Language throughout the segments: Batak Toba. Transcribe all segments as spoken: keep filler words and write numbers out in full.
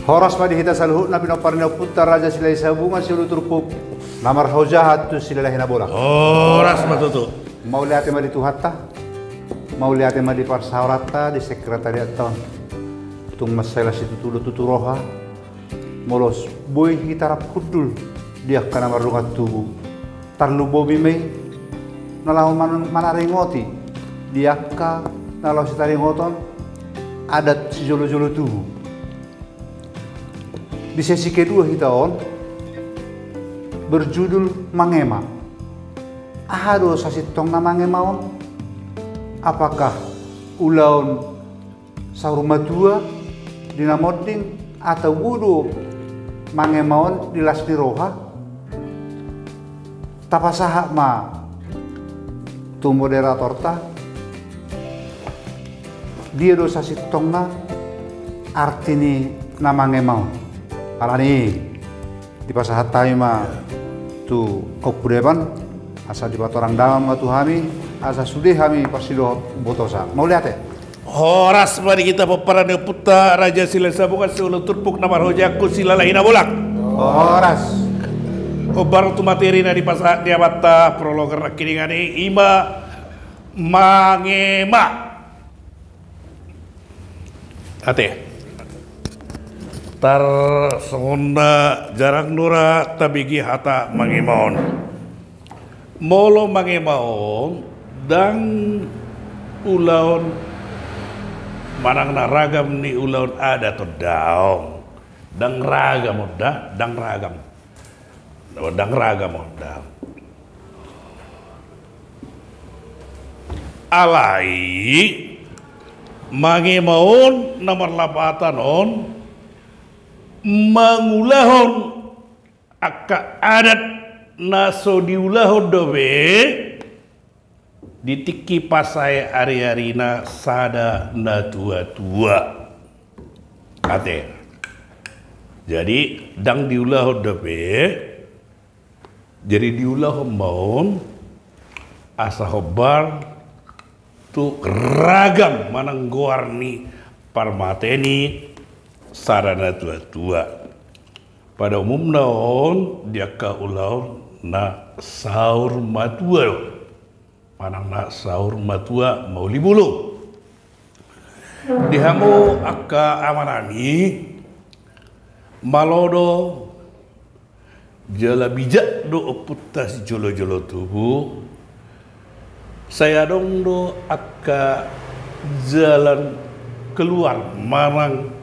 Horas ma di hita saluhutna pinompar ni ompunta Raja Silahi Sabungan siulu turpuk na marhaojahan tu Silalahi Nabolak. Horas ma tutu. Mauliate ma di Tuhanta. Mauliate ma di parsaoranta di sekretariatta on. Tung mansai las situtu do tutu roha. Molo boi hita rap hundul di angka na mardongan tubu, tarlumobi ma i na laho man-, manaringoti di angka na laho sitaringoton adat sijolojolo tubu. Di sesi kedua hita on berjudul Mangema. Aha do sasintongna mangema on? Apakah ulaon saur matua di na monding, atau boi do mangema on di las ni roha? Tapasahat ma tu moderatorta, dia do sasintongna arti ni na mangema on. Alani i, dipasahat hami ma tu Ompu Deban, asa dipatorang damang ma tu hami, asa sude hami parsidohot botosa. Mauliate. Horas ma di hita pomparan ni ompunta Raja Silahi Sabungan siulu turpuk na marhaojahan tu Silalahi Nabolak. Horas. Hombar tu materi na dipasahat ni amanta prologer nangkiningan i, ima mangema. Ate. Tar songon na jarang do ra tabege hata mangema on. Molo mangema on ndang ulaon manang na ragam ni ulaon adat on, daong. Ndang ragam on da, ndang ragam. Ndang ragam on da. Alai mangema on na marlapatan on mangulahon angka adat na so diulahon dope di tingki pasae ariarina sada natuatua. Ate. Jadi ndang diulahon dope, jadi diulahon ma on asa hombar tu ragam manang goar ni parmate ni sada natuatua. Pada umumna on di angka ulaon na saur matua do. Manang na saur matua mauli bulung. Di hamu angka amanami, malo do jala bijak do ompunta sijolojolo tubu, sai adong do angka jalan keluar manang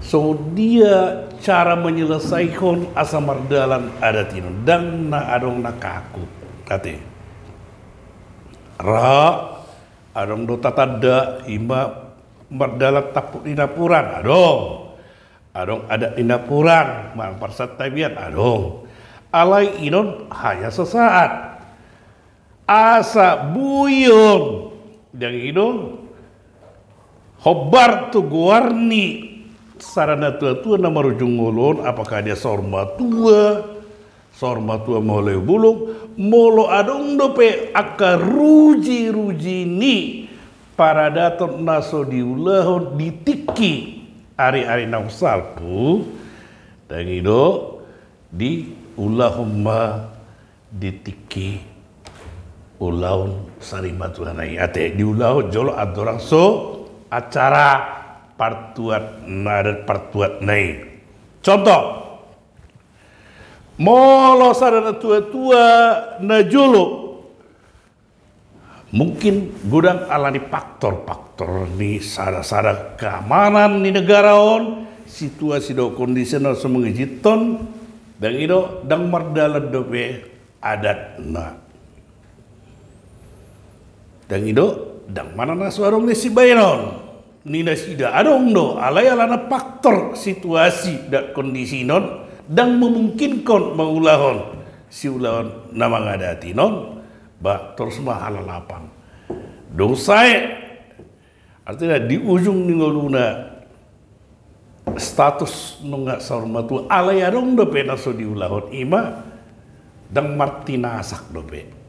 songon dia cara menyelesaikan asa mardalan adat i, ndang na adong na kaku. Ate. Ra, adong do tatanda ima mardalan tampuk ni napuran, adong. Adong adat ni napuran, manang parsantabian, adong. Alai i non hanya sesaat. Asa boi on, ndang i do, hombar tu goar ni sada natuatua na marujung ngolu on, apakah dia saur matua, saur matua mauli bulung, molo adong dope angka rujiruji ni paradaton na so diulahon di tingki ariari na salpu, ndang i do diulahon ma di tingki ulaon sari matuana i. Ate, diulahon jolo andorang so acara partuat na, adat partuatna i. Contoh, molo sada natuatua na jolo, mungkin godang alani faktor-faktor ni sada-sada keamanan ni negara on, situasi dohot kondisi na so mangizinhon, ndang i do, ndang mardalan dope adatna. Ndang i do, ndang manang na so adong ni sibahenon ni nasida, adong do, alai alana faktor situasi dohot kondisi on ndang memungkinkan mangulahon siulaon na mangadati on, ba torus ma halalapan. Dung sae, artina di ujung ni ngoluna status nunga saur matua, alai adong dope na so diulahon, ima ndang martinasak dope.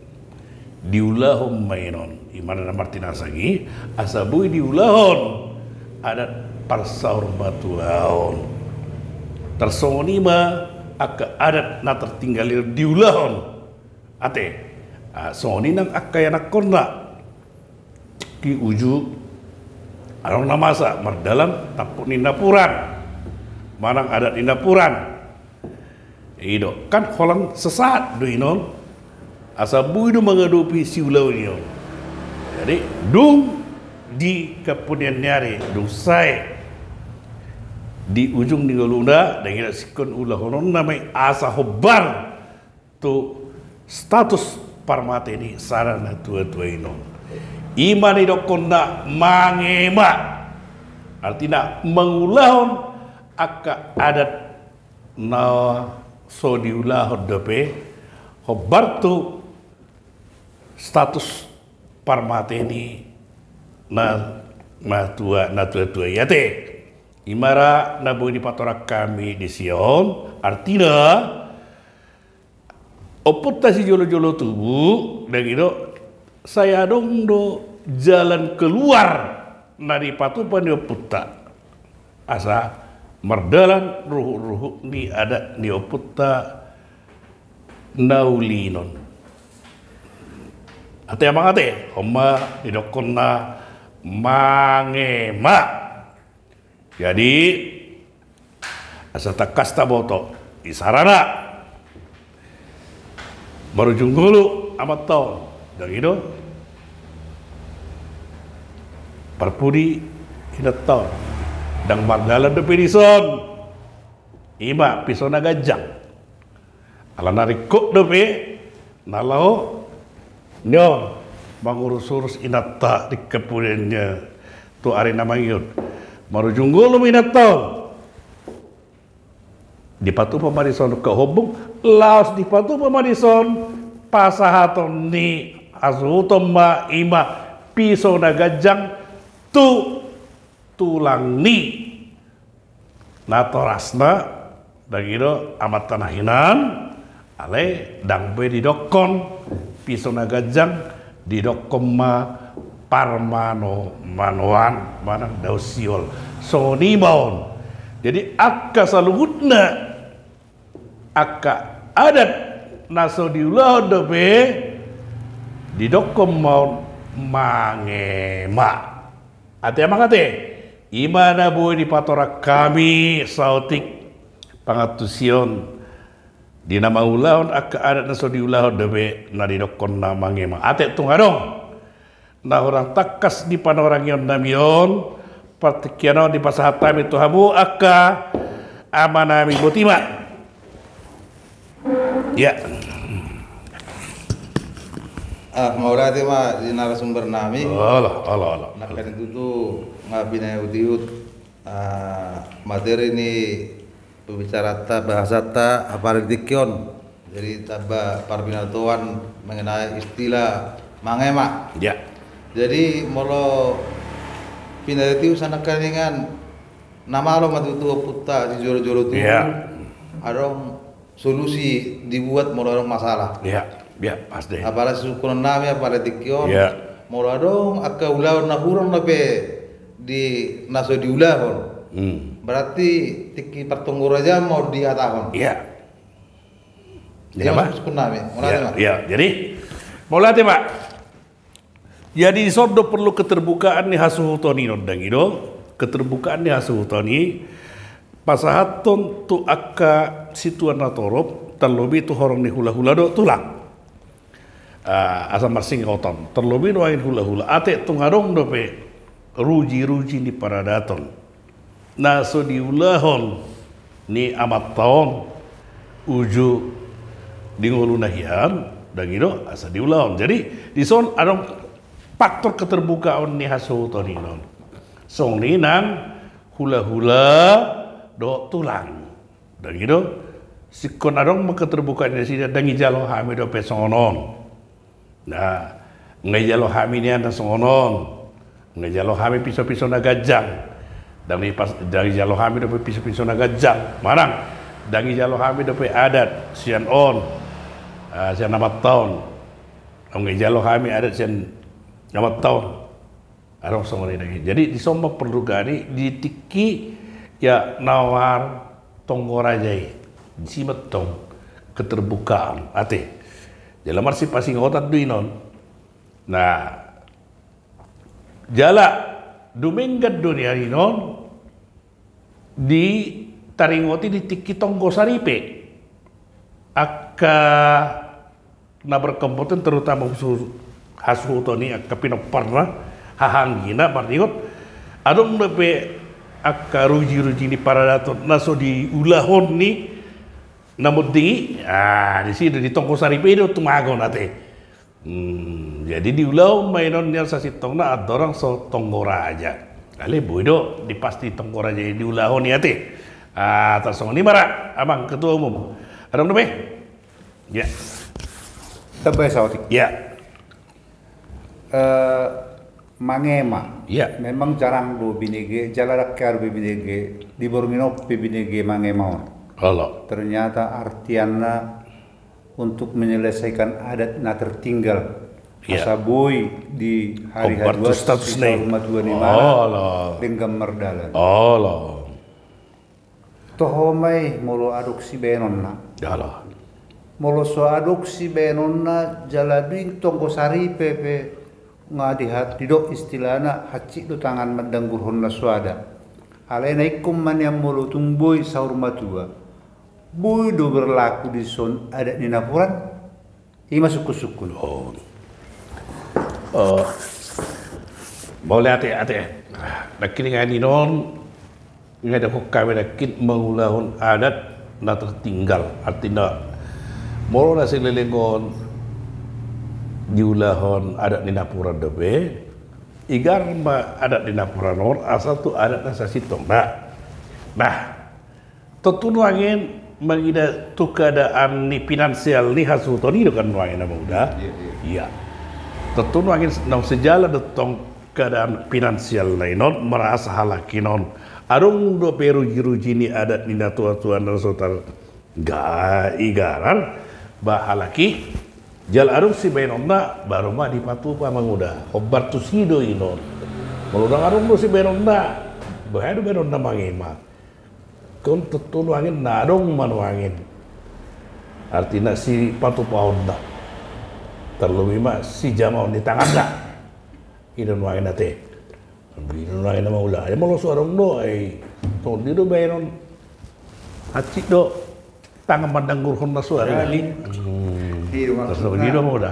Diulahon ma i non, ima na martinasak i, asa boi diulahon adat parsaurmatuaon. Tarsongon i ma angka adat na tertinggal i diulahon. Ate, ah, songon i nang angka ianakkonna. Di uju adong na masa mardalan tampuk ni napuran manang adat ni napuran. I do kan holan sesaat do inon. Asa boi do mangadopi siulaon i on. Jadi dung di kapudian ni ari dung sae di ujung ni ngoluna, dang i do singkon ulahononna ma i asa hombar tu status parmate ni sada natuatua inon. I ma na didokkonna mangema. Artina mangulahon angka adat na so diulahon dope hombar tu status parmate ni na, na tua, natuatua i ate. I ma ra na boi dipatorang hami disi on, artina ompunta sijolojolo tubu, dang i do, sai adong do jalan keluar na dipatupa ni ompunta. Asa mardalan ruhutruhut ni adat ni ompunta na uli inon. Ate amang ate, on ma didokkonna mangema. Jadi asa tangkas taboto, isarana marujung ngolu amanta on, dang i do, parpudi inanta on, dang mardalan dope dison. I ma piso na ganjang. Alana ringkot dope na laho ni on mangurusurus inanta di kapudianna tu ari na mangihut. Marujung ngolu ma inanta on. Dipatupa ma dison angka hombung, laos dipatupa ma dison pasahaton ni hasuhuton ma i ma piso na ganjang tu tulang ni natorasna, dang i do, amanta na hinan. Alai dang be didokkon piso na ganjang, didokkon ma parmanomanoan manang daun siol. Songon i ma on. Jadi angka saluhutna angka adat na so diulahon dope didokkon ma on mangema. Ate amang ate, i ma na boi dipatorang hami saotik pangantusion di na mangulahon angka adat na so diulahon dope na didokkonna mangema. Ate tung adong na hurang tangkas di panorangion nami on, partingkian on dipasahat hami tu hamu angka ama nami, boti ma. Ya. Ah, mauliate ma di narasumber nami. Olo, olo, olo. Nangkaning tutu nga pinaihutihut, ah, materi ni pembicaranta, bahasanta, apalagi di tingki on. Jadi tamba parbinotoan mengenai istilah mangema. Ya. Jadi molo pinaihutihut sian nangkaningan na malo ma tutu ompunta sijolojolo tubu. Ya. Adong solusi dibuat molo adong masalah. Ya, ya, pasti. Apalagi sungkunon nami, apalagi tingki on. Ya. Molo adong angka ulaon na hurang dope di na so diulahon. Hmm. Berarti tingki partonggorajaan ma on dihatahon. Ya. Jadi, ya, Pak. Maksudku nami, mauliate, ya, Pak. Ya, jadi, mauliate, Pak. Jadi, dison do perlu keterbukaan ni hasuhuton i, dang i do. Keterbukaan ni hasuhuton i, pasahathon tu angka situan na torop, tarlobi tu horong ni hulahula dohot tulang. Ah, asa marsingoton, tarlobi nuaeng hulahula. Ate tung adong dope rujiruji ni paradaton na so diulahon ni amanta on uju di ngoluna hian, dang i do, asa diulahon. Jadi, dison adong faktor keterbukaan ni hasuhuton i non. Songon i nang hulahula dohot tulang. Dang i do, singkon adong ma keterbukaan i nasida, dang ijalo hami dope songon on. Nah, nga ijalo hami nian na songon on. Nga ijalo hami pisopiso na ganjang. Dang i pas, dang ijalo hami dope pisopiso na ganjang. Manang, dang ijalo hami dope adat sian on. Ah, sian amanta on. Nga ijalo hami adat sian amanta on. Adong songon i nangkin. Jadi dison ma pardungkon i di tingki ia naung tonggo raja i. Disi ma tong keterbukaan ate. Jala marsipasingotan do inon. Nah, jala dumenggan do nian inon ditaringoti di tingki tonggo saripe. Angka na berkompeten terutama su-, hasuhuton i angka pinomparna hahaanggina marningot adong dope angka ruji-ruji ni paradaton na so diulahon ni na monding i. Ah, disi do di tonggo saripe do tumagon ate. Hmm, jadi diulahon ma inon nian sasintongna andorang so tonggo raja. Alai boi do dipasti tonggo raja i diulahon i ate. Ah, tarsongon i ma ra amang ketua umum. Adong dope? Ya. Tamba saotik. Ya. Eh, mangema. Ya. Memang jarang do binege, jala dang kearu be binege, di borngin on pe binege mangema on. Olo. Ternyata artianna untuk menyelesaikan adat na tertinggal. Iya. Asa boi di hari hombar tu haduan status si ni. Saur matua ni mana. Olo. Denggan mardalan. Olo. Toho ma i molo adong sibaenonna. Olo. Molo so adong sibaenonna jala dung tonggo saripe pe nga dihat didok istilahna hansit do tangan mandanggurhon na so ada. Alai na ingkon ma nian molo tung boi saur matua. Boi do berlaku dison adat ni napuran? I ma sungkun-sungkun. Oh. Eh, mauliate, ate. Nangkin nga ninon nga didokhon hami nangkin mangulahon adat na tertinggal. Artina molo na saleleng on diulahon adat ni napuran dope, igar ma adat ni napuran on asal tu adat na sasintongna. Nah, tontu nuaeng mangida tu keadaan ni finansial ni hasuhuton i do kan nuaeng na mauda. Iya, iya. Iya. Tontu nuaeng naung sijala do tong keadaan finansial na inon merasa halak inon adong dope ruji-ruji ni adat ni natua-tua na so targa-, igaran ba halak i jala adong sibaenonna baru ma dipatupa mangula. Hombar tusi do inon. Molo ndang adong do sibaenonna, boha do baenonna mangema? Kan tontu nuaeng na adong ma nuaeng. Artina sipatupaonna. Tarlobi ma sijamaon ni tanganna. I do nuaeng ate. I do nuaeng na mangula. Ai molo so adong do ai. Tondi do baenon. Hansit do tangan mandanggurhon na so ada. Jadi, hmm. Iya, maksudna, i do mauda.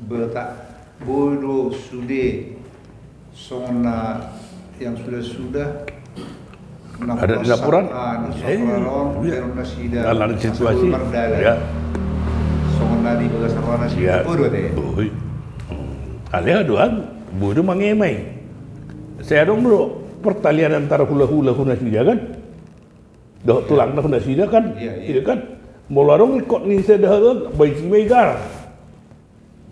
Beta, boi do sude songon na yang sudah-sudah. Adat ni napuran. Ah, di napuran on, iya. Baenonna nasida. Dalam situasi. Mardalan. Iya. Songon na di bagasan roha nasida. Iya. Boi do ate. Boi. Hmm. Alai adong, boi do mangema i. Sai adong do pertalian antara hula-hula, hula nasida kan? Dohot tulangna hula nasida kan? Iya, iya. Iya kan? Molo adong ingkon ni sada hal, baen si ma igar.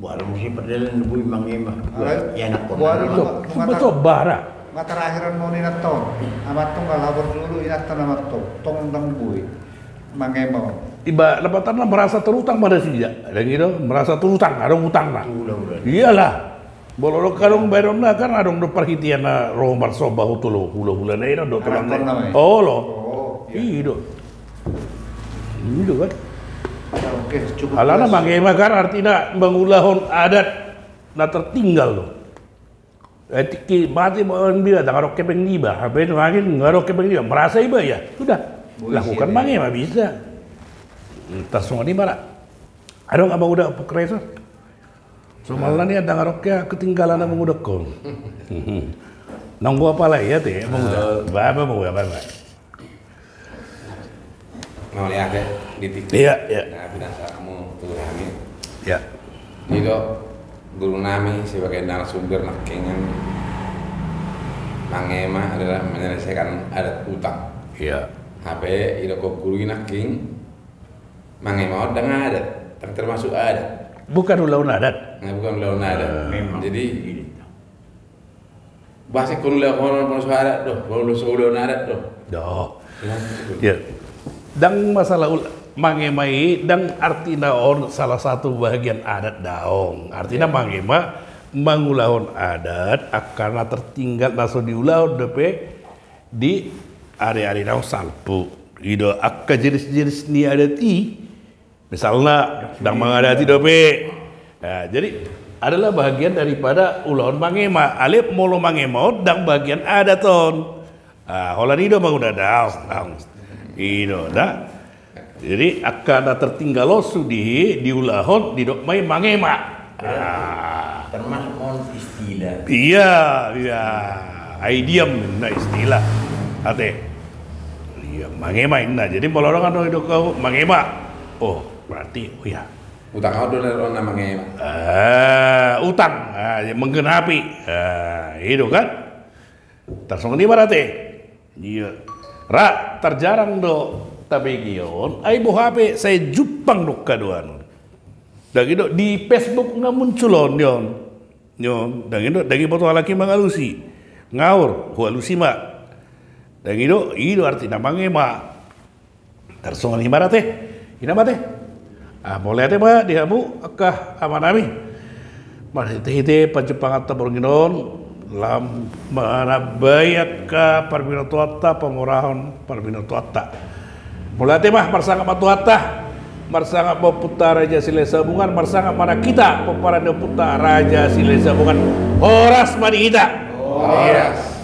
Baru musim perdalan boi mangema. Alai, ya, anak baru pemahaman. Coba, coba, ra. Nga terakhir on mau ninanta on. Amanta on nga lapor dulu, inanta na amanta on. Tong ndang boi mangema on. Iba, lapatanna merasa terutang pada sija. Ada gitu, merasa terutang, ada utangna. Udah, udah. Iyalah. Molo adong baenonna kan adong do parhitean na ro marsomba tu hula-hula na i do tulang na i. Olo. Oh, iya. I do. I do kan. Oke, cukup. Alana jelas. Mangema kan artina mangulahon adat na tertinggal do. Eh, tingki mate ma on bila ndang adong hepeng niba, hape nuaeng nga adong hepeng niba, merasa iba ya. Sudah. Lakukan mangema bisa. Tarsongon i ma ra. Adong amang uda pukreso. Somalna nian ndang adong ketinggalan amang uda ho. Nanggo apalai ate amang uda. Ba, ba, ba, ba, ba. Mauliate di tingki. Iya, iya. Na pinasa hamu tu hami. Iya. Didok guru nami sebagai narasumber nangkiningan mangema adalah menyelesaikan adat utang. Iya. Hape didok guru i nangkin mangema on ndang adat, ndang termasuk adat. Bukan ulaon adat. Nah, bukan ulaon adat. Memang. Jadi, boasa ingkon ulaon on molo so adat do, molo so ulaon adat do. Do. Iya. Ndang masalah ul-, mangema i ndang artina on salah satu bahagian adat daong. Artina mangema mangulahon adat, angka na tertinggal na so diulahon dope di ari-ari na salpu. I do angka jenis-jenis ni adat i. Misalna, ndang mangadati dope. Nah, jadi adalah bahagian daripada ulaon mangema. Alai molo mangema on ndang bahagian adat on. Ah, holan i do mangudadaon. I do, da. Jadi angka na tertinggal on sude diulahon, didok ma i mangema. Ah. Termasuk on istilah. Iya, iya. Idiom ninna, istilah. Ate. Iya, mangema ninna. Jadi molo adong adong didok au mangema. Oh, berarti, oh ya. Utang au do na mangema. Ah, utang. Ah, ya, menggenapi. Ah, i do kan. Tarsongon i ma ate. Iya. Ra, tarjarang do tabege on, ai boha pe sai jumpang do angka doan on. Ndang i do di Facebook nga muncul on, nion. Nion, ndang i do, ndang i boto halak i mangalusi. Ngaur, hualusi ma. Ndang i do, i do artina mangema. Tarsongon i ma ate. I ma ate. Ah, mauliate ma di hamu angka amanami. Marhite-hite panjumpanganta borngin on, lam manambai angka parbinotoanta, pamurahon parbinotoanta. Mauliate ma, marsangap ma Tuhanta, marsangap ma Ompunta Raja Silahisabungan, marsangap ma nang hita pomparan ni Ompunta Raja Silahisabungan. Horas ma di hita. Horas.